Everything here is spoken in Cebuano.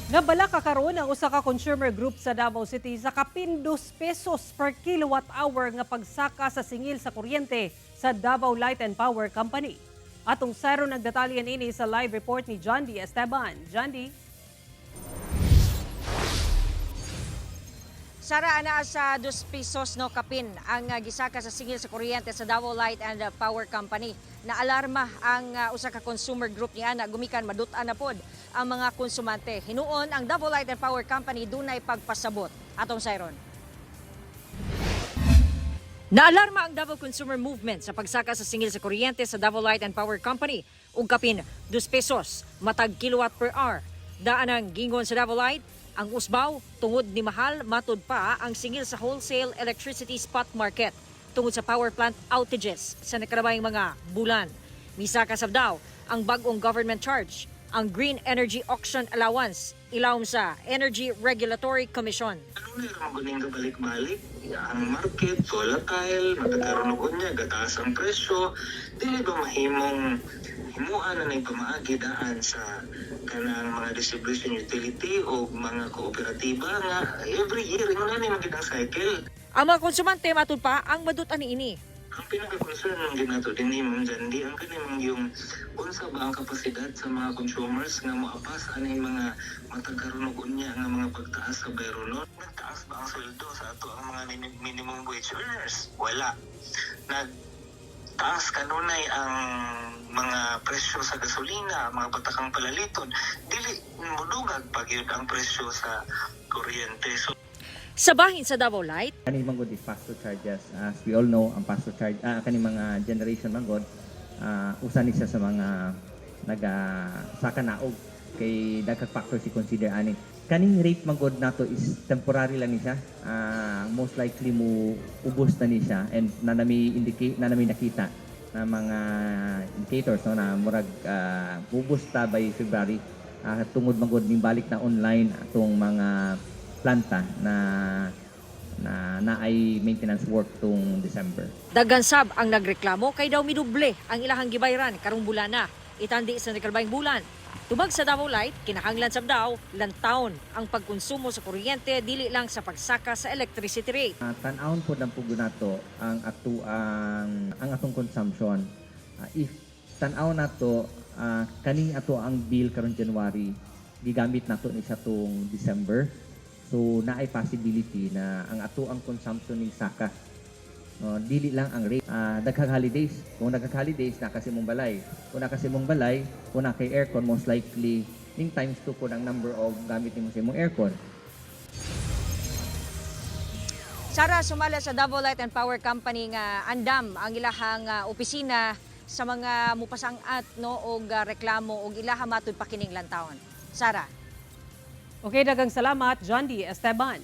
Nabalaka karon ang usa ka consumer group sa Davao City sa kapin 2 pesos per kilowatt hour nga pagsaka sa singil sa kuryente sa Davao Light and Power Company. Atong sayron ang detalye niini sa live report ni John D. Esteban. John D. Sara, anaa sa 2 pesos, no, kapin ang gisaka sa singil sa kuryente sa Davao Light and Power Company. Naalarma ang usa ka consumer group ni ana gumikan madut-an na pod ang mga konsumante. Hinuon ang Davao Light and Power Company dunay pagpasabot. Atong sayron. Naalarma ang Davao Consumer Movement sa pagsaka sa singil sa kuryente sa Davao Light and Power Company ug kapin 2 pesos matag kilowatt per hour. Daan ang gingon sa Davao Light, ang usbaw tungod ni mahal matud pa ang singil sa wholesale electricity spot market tungod sa power plant outages sa nakalabayng mga bulan. Misaka sab daw ang bag-ong government charge, ang Green Energy Auction Allowance, ilawom sa Energy Regulatory Commission. Ano na yung guning kabalik-balik? Ang market, volatile, matag karon og unya, gataas ang presyo. Dili ba mahimong himuan na ng pamaagi daan sa kanang mga distribution utility o mga kooperatiba nga every year ingon na ni magid ang cycle? Ang mga konsumante matud pa ang madut-an niini. Ang pinaka-concern ng ginato din ni Ma'am Jandy, ang kanang yung unsa ba ang kapasidad sa mga consumers nga moapas ani mga matag karon og unya nga mga pagtaas sa bayronon. Nagtaas ba ang sweldo sa ato ang mga minimum wage earners? Wala. Nagtaas kanunay ang mga presyo sa gasolina, mga patakang palaliton. Dili mudungag pa gyud ang presyo sa kuryente. So Sa bahin sa Davao Light, Kani man gud is pass-through charges. As we all know, ang pass-through charge, kani mga generation man gud, usa ni siya sa mga naga saka naog kay daghang factors i-consider ani. Kaning rate man gud nato is temporary lang ni siya. Most likely mo ubos na ni siya and na nami indicate na nami nakita na mga indicators, no, na murag ubos ta by February, tungod man gud ning balik na online atong mga planta na na naay maintenance work tung December. Daghan sab ang nagreklamo kay daw miduble ang ilahang gibayran karong bulana itandi sa nakalbayng bulan. Tubag sa Davao Light, kinahanglan sab daw lantawon ang pagkonsumo sa kuryente, dili lang sa pagsaka sa electricity rate. Tan-awon po ng pugo nato ang atong consumption. If tan-aw nato kaning ato ang bill karon January, gigamit nato ni siya tong December. So naay possibility na ang ato ang consumption ning saka. No, dili lang ang rate. Daghang holidays. Kung daghang holidays, naa kasi mong balay. Kung naa kasi mong balay, kung naa kay aircon, most likely ning times 2 po ang number of gamit nimo sa imong aircon. Sara, sumala sa Davao Light and Power Company nga andam ang ilahang opisina sa mga mupasang-at, no, og reklamo og ilaha matud pa kining lantawon. Sara. Okay, daghang salamat, John D. Esteban.